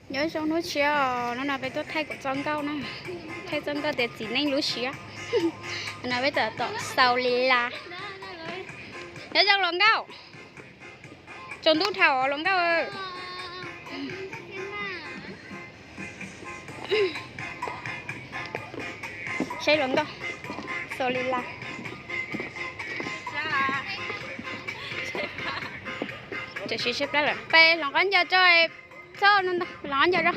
Nyob zoo hnub tshiab os, hnub no peb tuaj thaij kuv txoj nkauj na, thaij txoj nkauj tias txiv neej lub siab. No peb tawm tom Xaus Li Las. Nyob zoo hluas nkauj, tsaus ntuj dhau hluas nkauj. Saib hluas nkauj, Xaus Li Las. Tam sim sib plab lawm, peb hloov qab ncaws tso, txhob hloov qab ncaws tso.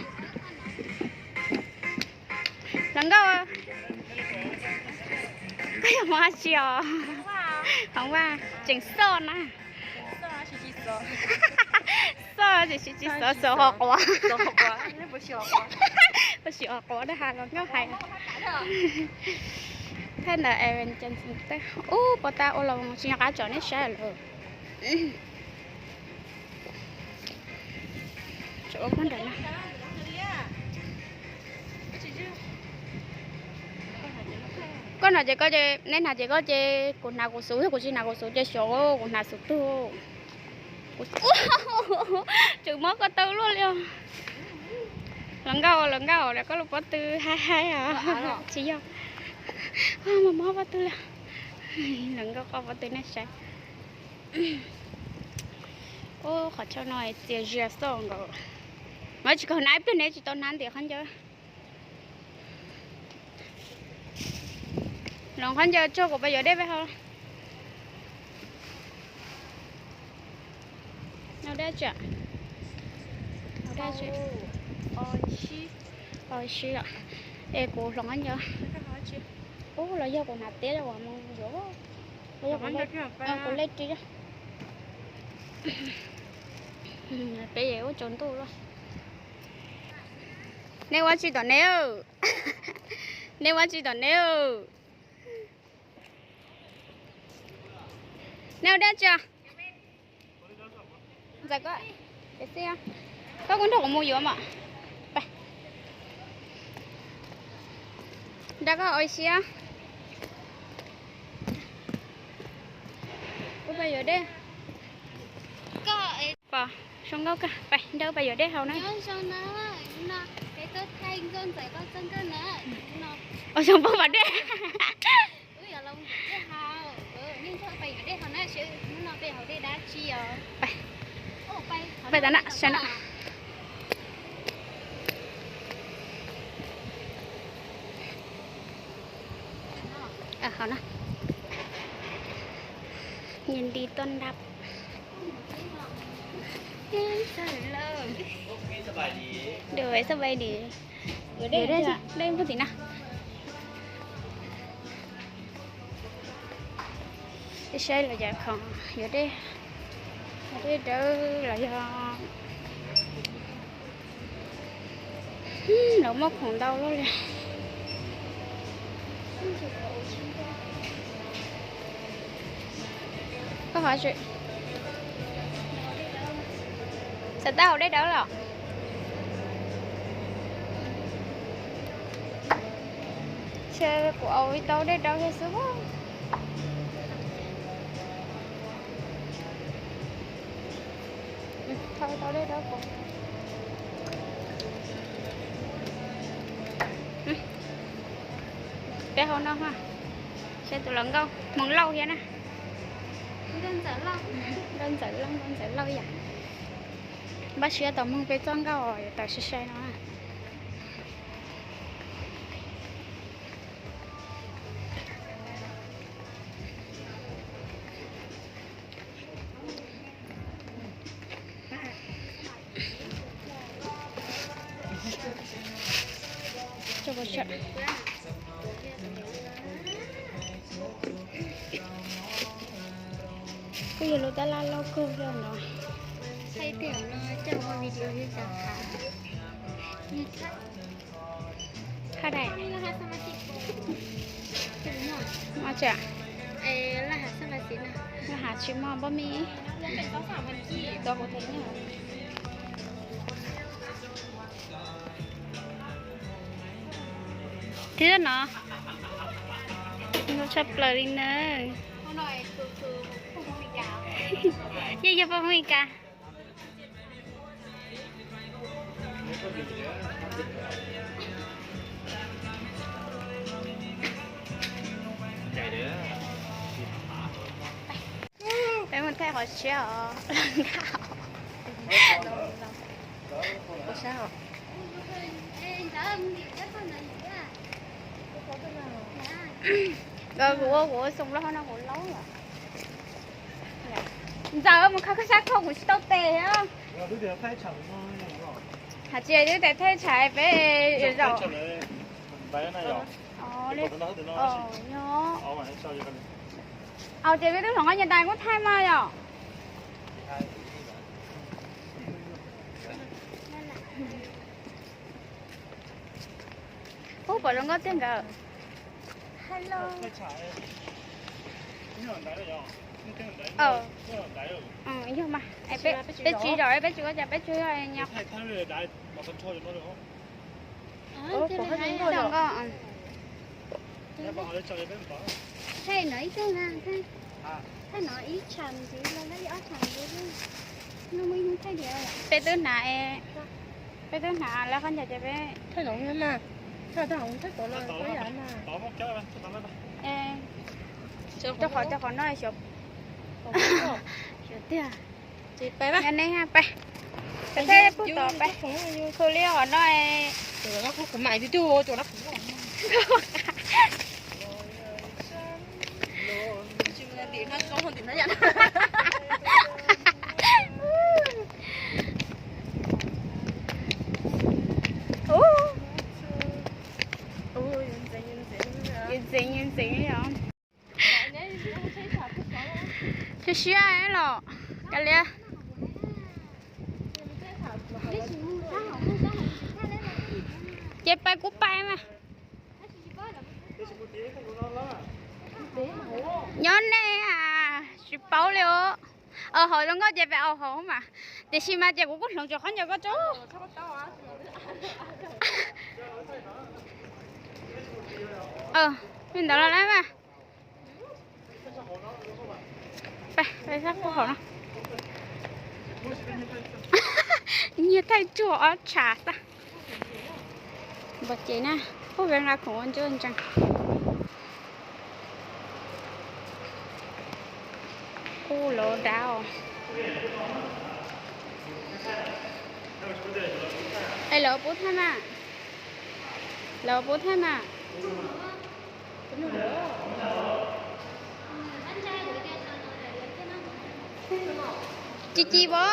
Hluas nkauj, koj yog hmoov dab tsi os? Hmoov Vaj, tseem xoj na. Xoj tsis tsis xov, xov ho quav. Puas tsis ho quav dab has los nkauj hais. Thaij ntawm Evan Johnson teb ub, pos tas ua los tsis nco qab tsom nej saib lawm. Koj hnav ces koj ces, neb hnav ces koj ces, kuv hnav kuv xuv, yog kuv tsis hnav kuv xuv ces xyov kuv hnav xuv twg. Tseem mob ko taw luaj li os. Hluas nkauj, hluas nkauj, koj lub pob tw haib haib os. Tsis yog, mob mob pob tw li. Hluas nkauj qoj pob tw nej saib. Ub, qhov chaw no txias zias xoj nkaus. Mas tsis kawg hnav ib pliag ne, tsis tau hnav ntiav qhov ncauj. Hloov qhov ncauj tso kuv pais yuav dej peb haus. Dej tsi, dej tsi, o si, es kuv hloov qhov ncauj. Ub, los yog kuv hnav tiab los mus yuav, los yog kuv lej ris. Peb ua tsaus ntuj lawm. Nej ua tsi tom neb? Nej ua tsi tom neb? Nej ua dab tsi? Ntxawm, koj, koj kuj nrog kuv mus yuav mas. Nrog koj ua siab. Kuv pais yuav dej. Pom zoo nkauj kawg, pais nrog pais yuav dej haus na. Ua zoo pog pas dej. Pais tas na, sawv na. Haus na.ยินดีต้อนรับ Dej pug tim na. Saib los yog khoom yuav dej, dej dawb los yog, lawv muaj khoom ntau luaj li. Koj hov tsis, xav tau haus dej dawb los? Ces kuv haus tau dej dawb thiab xwb. Thau tau dej dawb kuv. Peb haus no, saib tus hluas nkauj Hmoob Lauj thiab na. Nkauj Ntxawm Lauj, Nkauj Ntxawm Lauj yom. Npaj siab tos mloog peb txoj nkauj tawm sai sai no. Kuj yog lub tab laj loj kawg li no. Thaij tias no coj ua video li cas? Thaj dais. Mos tseem, laj hav tsis mos npoj me. Twb no, no tshaj plaws li na. Yeej yog poj Hmoob Mes Kas. Peb mus thaij qhov tshiab os. Kuv ua kuv ua xoo loj no kuv laub lawm. Ntxawm mus kho koj sab khau kuv tsis tau tes. Hais tsis twb tes thaij tshais peb zaum. Au ces peb twb hloov qab nyias tas kuj thaij mas yom. Ub, pom zoo nkauj tiag nkawd. Yog mas, peb tsis zaum, peb tsis ua cas, peb tsis nyob. Peb twb hnav, peb twb hnav lawv qhov ncauj ces peb rau qhov, rau qhov no xyov tiag. Nyob neb pais, peb pub tod pais, khu li qhov no. Yus ntxeev, yus ntxeev os. Siab siab los kav liam. Ces pais kuv pais mas. Nyob nej a, tsis paub li os. Hauv zoo nkauj ces peb au hauv mas, tiam sis mas ces kuv kuj hloov tsuas qhov ncauj koj tso. Li ntawd los lawm mas. Peb sab qub hauv no. Nyiag thaij tsuag ob tshav xwb. Npog ces na, ub, peb nqa khoom ua ntsuj ntsees. Ub, lawv dav os. Es lawv pub thaij mas. Lawv pub thaij mas. Ci ci as.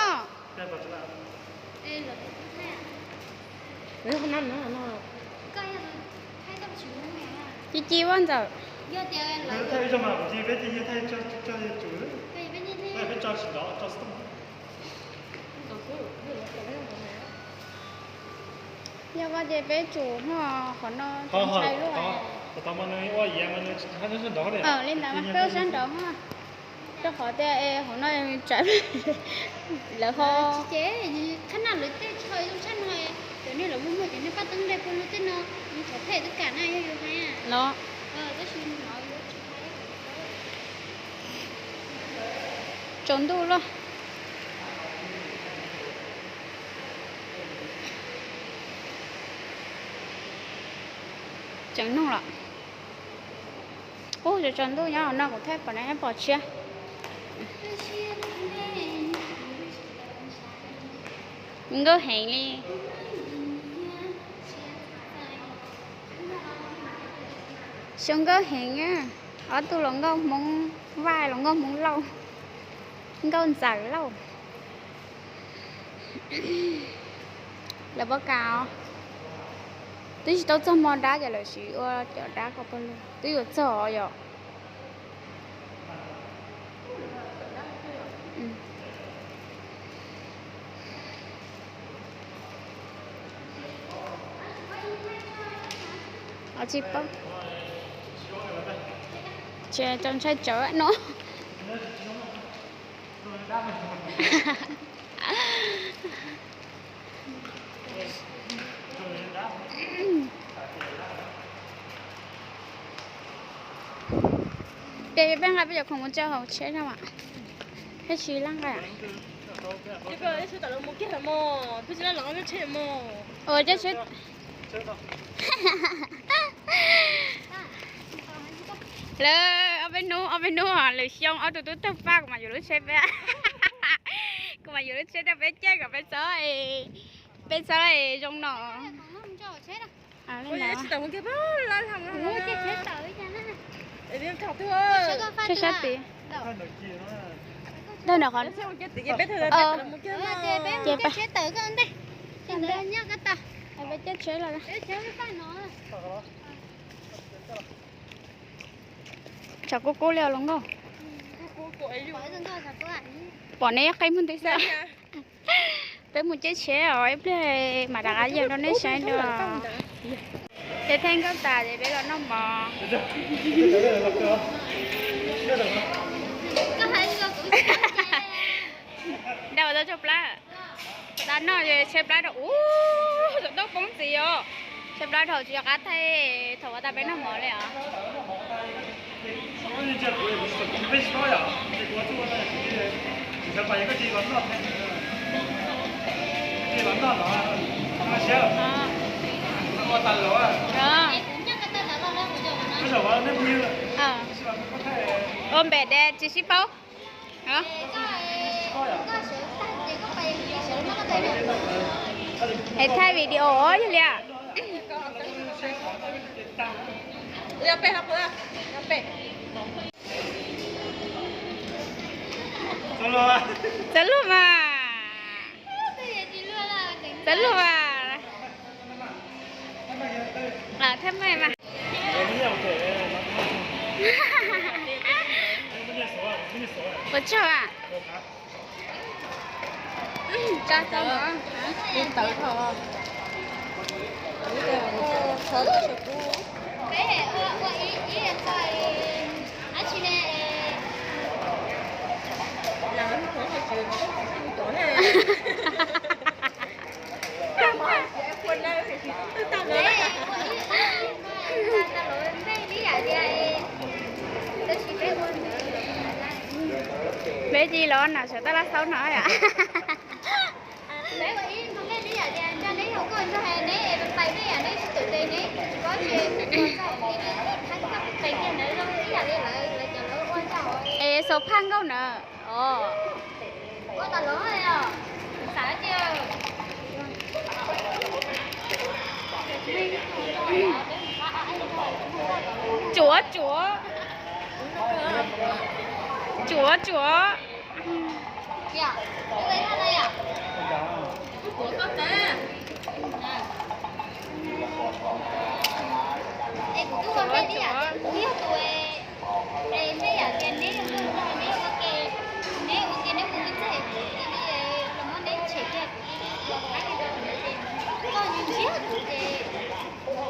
Ci ci as ntxawm. Yog koj ces peb tsum no, qhov no ntshai lub. Li ntawd peb ua sab nraud no, rau qhov tias qhov no tsam lawv ho. Qhab no lawv tej chaw zoo tshaj no, cov nej los muaj muaj cov nej paj teeb nqe puag lug tej no, yus tsov phem twb kam na yog yus hais. Los, tab sis no yuav tsis hais. Tsaus ntuj lawm. Tseem nug lawm. Ub, tsaus ntuj nyob no kuv thaij pom na pom tshiab. Nkauj heev li. Xyov nkauj heev, ob tug los nkauj Hmoob Vaj los nkauj Hmoob Lauj, nkauj ntxawm lauj. Lawv pob kas os. Twb tsis tau txog hmo dab ces lawv siv ua cov dab ko pawg lug. Twb yuav txog os yom. Tsis paub, tsis tau ntshai tsawv no. Ces peb nqa peb cov khoom mus tso hauv tsheb no mas, peb tsis laj nqa. Ua, caij tsheb. Lawv ob peb hnub, ob peb hnub lwm xyoo ob tug tub tawg paj kuv mam yuav lub tsheb peb, kuv mam yuav lub tsheb rau peb caij kom peb txhob, peb txhob zoo no. Sab tid. Ces peb caij tsheb los. Tshav kub kub li os hluas nkauj. Pom neb qe mus ntev xwb. Peb mus caij tsheb os, ib pliag mam rov qab yees rau nej saib dua. Ces thaij nkauj tas ces peb los noj mov. Dab ua tau tshaib plab. Tab noj tshaib plab dhau, ua tau poob ntxiv os. Tshaib plab dhau tsis nco qab thaij thaum ua tas peb noj mov li os. Ua npem de tsis sib paub. Es thaij video yog li. Txawv luag mas. Txawv luag mas. Thab maj mas. Ua tsaug a. Tsa tau no, tawv tho. Peb cia li los na, sawv tab laj xaub no yom. Es xaus phaj nkauj na. Tsuav tsuav. Tsuav tsuav.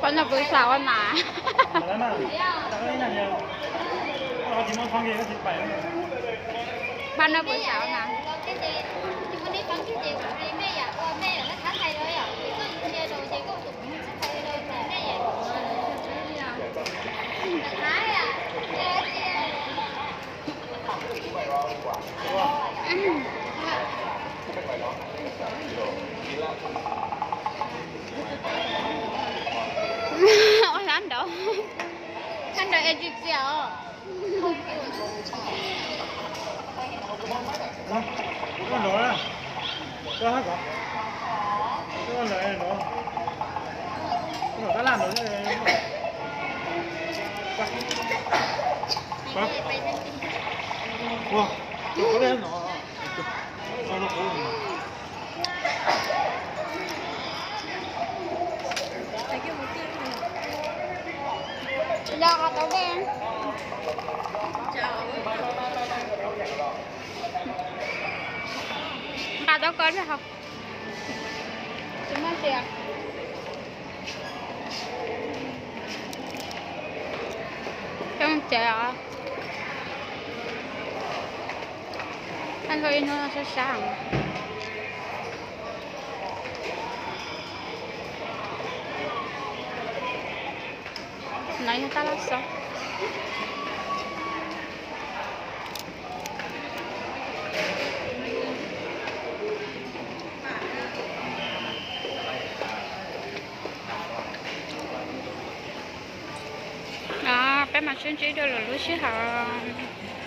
Pab no kuv xav ua nas. Pab no kuv xav ua nas. Ua hlab nraud, hlab nraud es tsis txias os. Nqa tau koj thiaj hau. Tsis muaj tias. Coj tsev os. Thaij nkauj ib hnub sab sab. No yog tab laj xaub. Mas sib ntsib dua lwm lub sij hawm.